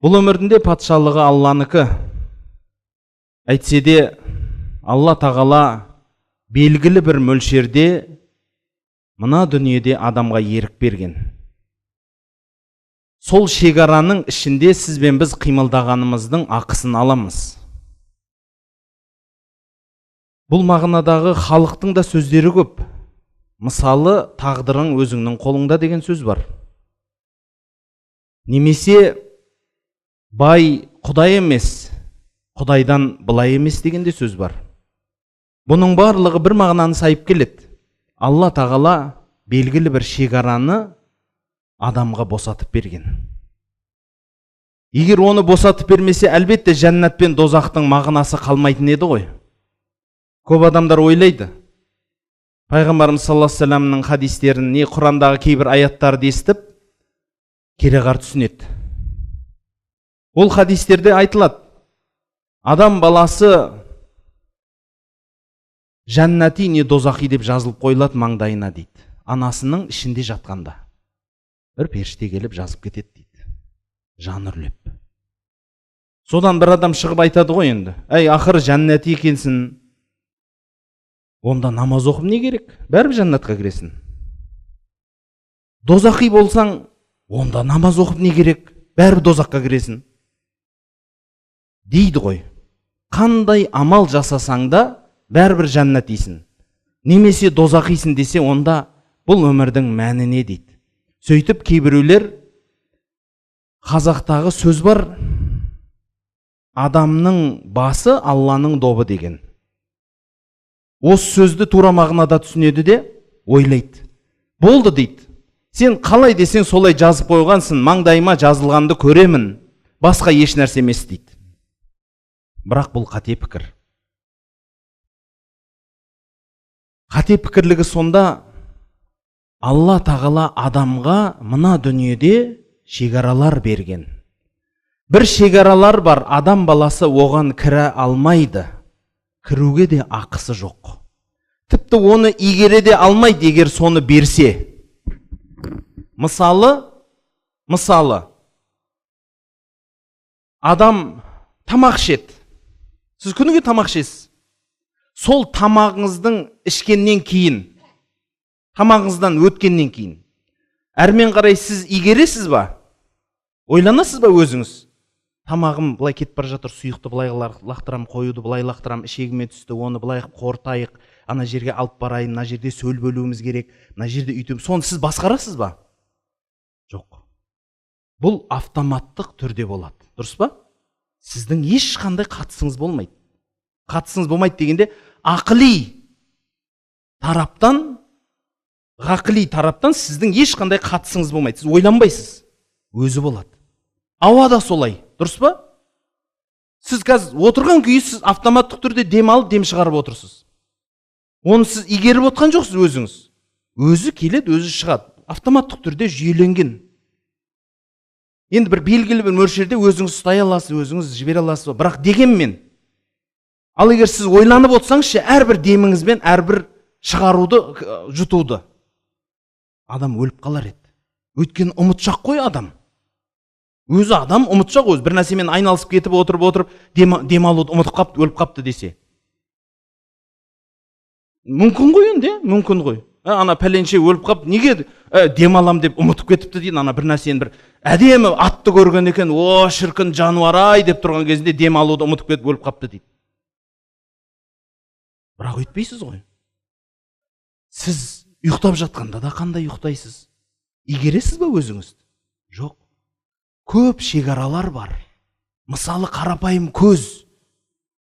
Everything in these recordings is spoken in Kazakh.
Бұл өмірдің де патшалығы Алланыкі. Әйтсе де Алла тағала белгілі бір мөлшерде мына дүниеде адамға ерік берген. Сол шекараның ішінде сіз бен біз қимылдағанымыздың ақысын аламыз. Бұл мағынадағы халықтың да сөздері көп. Мысалы, тағдырың өзіңнің қолыңда деген сөз бар. Немесе бай құдай емес, құдайдан былай емес деген де сөз бар. Бұның барлығы бір мағынаны сайып келеді. Алла тағала белгілі бір шекараны адамға босатып берген. Егер оны босатып бермесе, әлбетте жәннат пен дозақтың мағынасы қалмайтын еді ғой. Көп адамдар ойлайды. Пайғамбарымыз саллаллаху алейхи ва салламның хадистерін, не Құрандағы кейбір аяттарды естіп, кереғар түсінеді. Ол хадистерде айтылады: адам баласы жәннати не дозақи деп жазылып қойылады маңдайына дейді. Анасының ішінде жатқанда бір періште келіп жазып кетеді дейді. Жан үрлеп. Содан бір адам шығып айтады ғой енді: әй, ақыры жәннати екенсің, онда намаз оқып не керек? Бәрібір жәннатқа кіресің. Дозақи болсаң, онда намаз оқып не керек? Бәрібір дозаққа кіресің. Дейді ғой. Қандай амал жасасаң да бәрібір жәннатисің. Немесе дозақисың десе, онда бұл өмірдің мәні не дейді. Сөйтіп кейбіреулер, қазақтағы сөз бар, адамның басы Алланың добы деген. Осы сөзді тура мағынада түсінеді де ойлайды. Болды дейді. Сен қалай десең солай жазып қойғансың, маңдайыма жазылғанды көремін, басқа еш нәрсе емес дейді. Бірақ бұл қате пікір. Қате пікірлігі сонда, Алла тағала адамға мына дүниеде шекаралар берген. Бір шекаралар бар, адам баласы оған кіре алмайды. Кіруге де ақысы жоқ. Тіпті оны игере де алмайды, егер соны берсе. Мысалы, адам тамақ ішеді. Сіз күніге тамақ ішесіз. Сол тамағыңыздың ішкеннен кейін, тамағыңыздан өткеннен кейін, әрмен қарай сіз игересіз ба? Ойланасыз ба өзіңіз? Тамағым былай кетіп бара жатыр, сұйықты былай лақтырам, қоюды былай лақтырам, ішегіме түсті, оны былай қылып қорытайық, ана жерге алып барайын, мына жерде сөл бөлуіміз керек, мына жерде үйтіп. Соны сіз басқарасыз ба? Жоқ. Бұл автоматтық түрде болады. Дұрыс па? Сіздің ешқандай қатысыңыз болмайды. Қатысыңыз болмайды дегенде, ақли тараптан, ғақли тараптан сіздің ешқандай қатысыңыз болмайды. Сіз ойланбайсыз. Өзі болады. Ауа да солай. Дұрыс па? Сіз қазір отырған күйі сіз автоматтық түрде дем алып, дем шығарып отырсыз. Оны сіз игеріп отқан жоқсыз өзіңіз. Өзі келеді, өзі шығады. Автоматтық түрде жүйеленген. Енді бір белгілі бір мөлшерде өзіңіз ұстай аласыз, өзіңіз жібере аласыз. Бірақ дегенмен, ал егер сіз ойланып отырсаңызшы, әрбір деміңізбен әрбір шығаруды, жұтуды, адам өліп қалар еді. Өйткені ұмытшақ қой адам. Өзі адам ұмытшақ, өзі бір нәрсемен айналысып кетіп отырып дем алуды ұмытып қапты, өліп қапты десе. Мүмкін ғой енді, мүмкін ғой. Ана пәленше өліп қапты, неге дем алам деп ұмытып кетіпті дейді, ана бір нәрсені бір әдемі атты көрген екен, о шіркін жануар ай деп тұрған кезінде дем алуды ұмытып кетіп өліп қапты дейді. Бірақ өйтпейсіз ғой. Сіз ұйықтап жатқанда да қандай ұйықтайсыз? Игересіз ба өзіңізді? Жоқ. Көп шекаралар бар. Мысалы, қарапайым көз.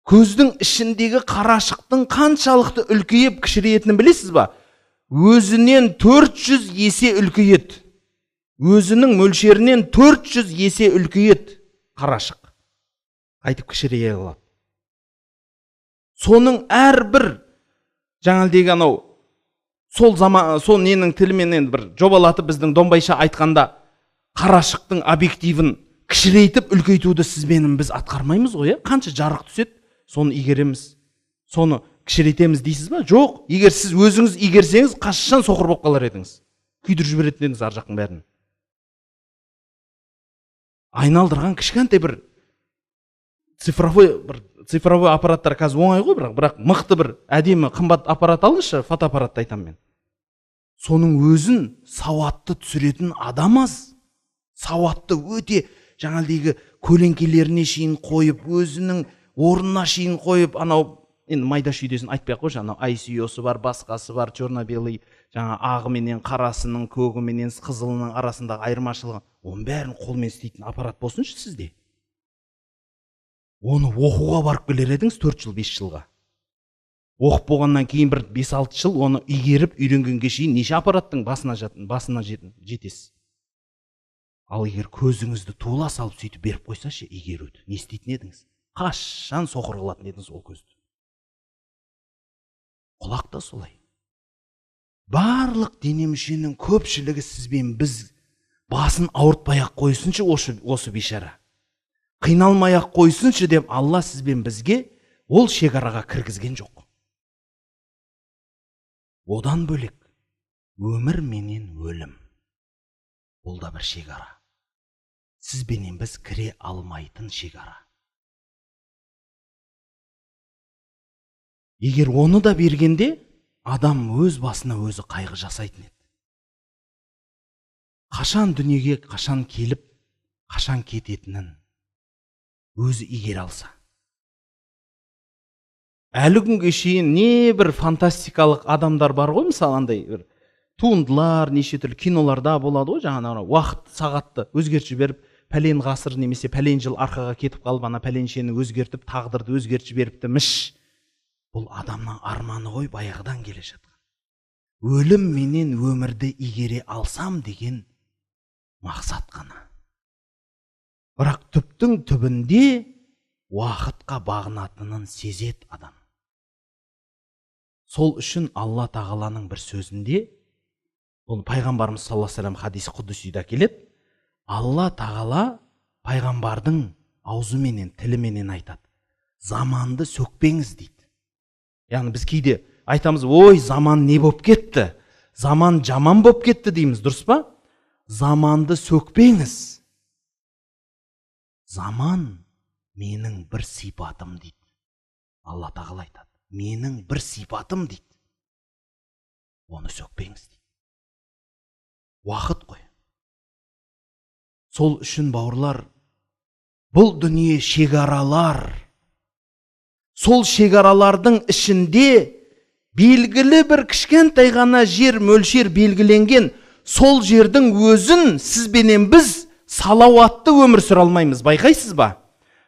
Көздің ішіндегі қарашықтың қаншалықты үлкейіп кішіреетінін білесіз ба? Өзінен 400 есе үлкейеді. Өзінің мөлшерінен 400 есе үлкейеді қарашық. Қайтып кішірейе алады. Соның әрбір жаңағыдегі анау сол заман, сол ненің тілімен енді бір жобалатып біздің Домбайша айтқанда қарашықтың объективін кішірейтіп үлкейтуді сіз бенім біз атқармаймыз ғой, Қанша жарық түседі, соны игереміз, соны кішірейтеміз дейсіз ба? Жоқ, егер сіз өзіңіз игерсеңіз, қашан соқыр болып қалар едіңіз. Күйдіріп жіберетін едіңіз ар жақтың бәрін. Айналдырған кішкентай бір цифровой аппараттар қазір оңай ғой, бірақ мықты бір әдемі қымбат аппарат алыңызшы, фотоаппаратты айтамын мен. Соның өзін сауатты түсіретін адам аз. Сауатты өте жаңағыдегі көлеңкелеріне шейін қойып, өзінің орнына шейін қойып, анау енді майда шүйдесін айтпай ақ қойшы, анау ICO-сы бар, басқасы бар, черно-белый, жаңа ағы менен қарасының, көгі менен қызылының арасындағы айырмашылығы, оның бәрін қолмен істейтін аппарат болсыншы сізде. Оны оқуға барып келер едіңіз 4 жыл, 5 жылға. Оқып болғаннан кейін бір 5-6 жыл оны игеріп үйренгенге шейін неше аппараттың басына жетесіз. Ал егер көзіңізді тула салып сөйтіп беріп қойса ше игеруді, не істейтін едіңіз? Қашан соқыр қылатын едіңіз ол көзді? Құлақ та солай. Барлық дене мүшенің көпшілігі сізбен біз басын ауыртпай-ақ қойсыншы осы бейшара. Қиналмай-ақ қойсыншы деп Алла сізбен бізге ол шекараға кіргізген жоқ. Одан бөлек өмір менен өлім. Ол да бір шекара. Сізбенен біз кіре алмайтын шекара. Егер оны да бергенде, адам өз басына өзі қайғы жасайтын еді. Қашан дүниеге, қашан келіп, қашан кететінін өзі игере алса. Әлі күнге шейін не бір фантастикалық адамдар бар ғой, мысалы андай бір туындылар, неше түрлі киноларда болады ғой, жаңағы уақыт сағатты өзгертіп жіберіп, пәлен ғасыр немесе пәлен жыл арқаға кетіп қалып, ана пәленшені өзгертіп, тағдырды өзгертіп жіберіпті міш. Бұл адамның арманы ғой, баяғыдан келе жатқан. Өлім менен өмірді игере алсам деген мақсат қана. Бірақ түптің түбінде уақытқа бағынатынын сезеді адам. Сол үшін Алла Тағаланың бір сөзінде, бұл пайғамбарымыз саллаллаху алейхи вассалам хадис құдсида келеді, Алла Тағала пайғамбардың аузыменен, тіліменен айтады. Заманды сөкпеңіз дейді. Яғни біз кейде айтамыз, ой, заман не боп кетті? Заман жаман боп кетті дейміз, дұрыс па? Заманды сөкпеңіз. Заман менің бір сипатым дейді. Алла Тағала айтады. Менің бір сипатым дейді. Оны сөкпеңіз дейді. Уақыт қой. Сол үшін бауырлар, бұл дүние шекаралар. Сол шекаралардың ішінде белгілі бір кішкентай ғана жер мөлшер белгіленген, сол жердің өзін сізбенен біз салауатты өмір сүре алмаймыз, байқайсыз ба?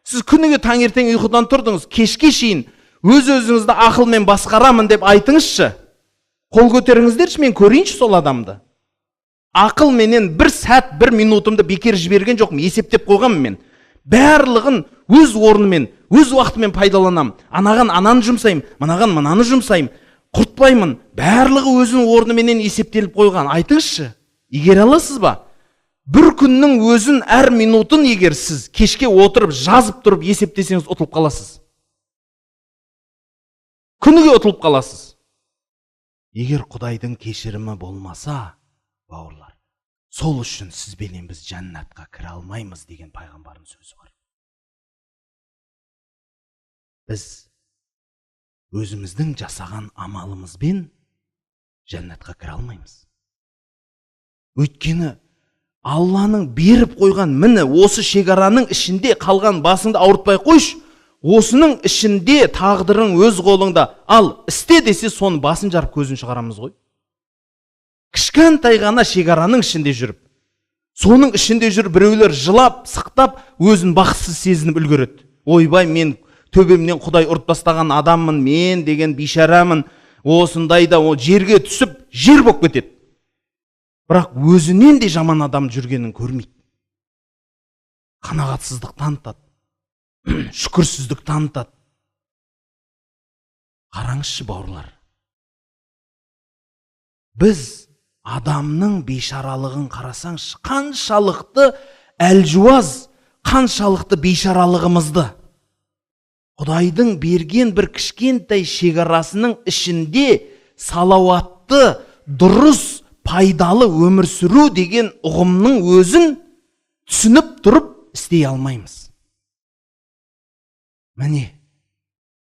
Сіз күніге таңертең ұйқыдан тұрдыңыз, кешке шейін өз-өзіңізді ақылмен басқарамын деп айтыңызшы. Қол көтеріңіздерші, мен көрейінші сол адамды. Ақылменен бір сәт, бір минутымды бекер жіберген жоқпын, есептеп қойғанмын мен. Барлығын өз орнымен, өз уақытымен пайдаланам. Анаған ананы жұмсаймын, мынаған мынаны жұмсаймын, құртпаймын. Барлығы өзінің орныменен есептеліп қойған. Айтыңызшы, игере аласыз ба? Бір күннің өзін, әр минутын егер сіз кешке отырып, жазып тұрып есептесеңіз, ұтылып қаласыз. Күніге ұтылып қаласыз. Егер Құдайдың кешірімі болмаса, бауырлар, сол үшін сізбенен біз жәннатқа кіре алмаймыз деген пайғамбардың сөзі бар. Біз өзіміздің жасаған амалымызбен жәннатқа кіре алмаймыз. Өйткені Алланың беріп қойған міне осы шекараның ішінде қалған басыңды ауыртпай қойшы, осының ішінде тағдырың өз қолыңда, ал істе десе соны басын жарып көзін шығарамыз ғой. Кішкентай ғана шекараның ішінде жүріп, соның ішінде жүріп біреулер жылап, сықтап, өзін бақытсыз сезініп үлгереді. Ойбай, мен төбемнен Құдай ұрып тастаған адаммын, мен деген бейшарамын, осындай да ол жерге түсіп, жер болып кетеді. Бірақ өзінен де жаман адам жүргенін көрмейді. Қанағатсыздық танытады, шүкірсіздік танытады. Қараңызшы, бауырлар. Біз адамның бейшаралығын қарасаңшы, қаншалықты әлжуаз, қаншалықты бейшаралығымызды. Құдайдың берген бір кішкентай шекарасының ішінде салауатты, дұрыс, пайдалы өмір сүру деген ұғымның өзін түсініп тұрып, істей алмаймыз. Міне,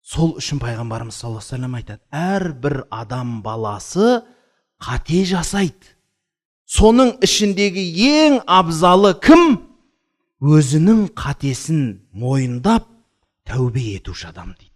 сол үшін пайғамбарымыз саллаллаху алейхи вассалам айтады, әрбір адам баласы қате жасайды. Соның ішіндегі ең абзалы кім? Өзінің қатесін мойындап тәубе етуші адам дейді.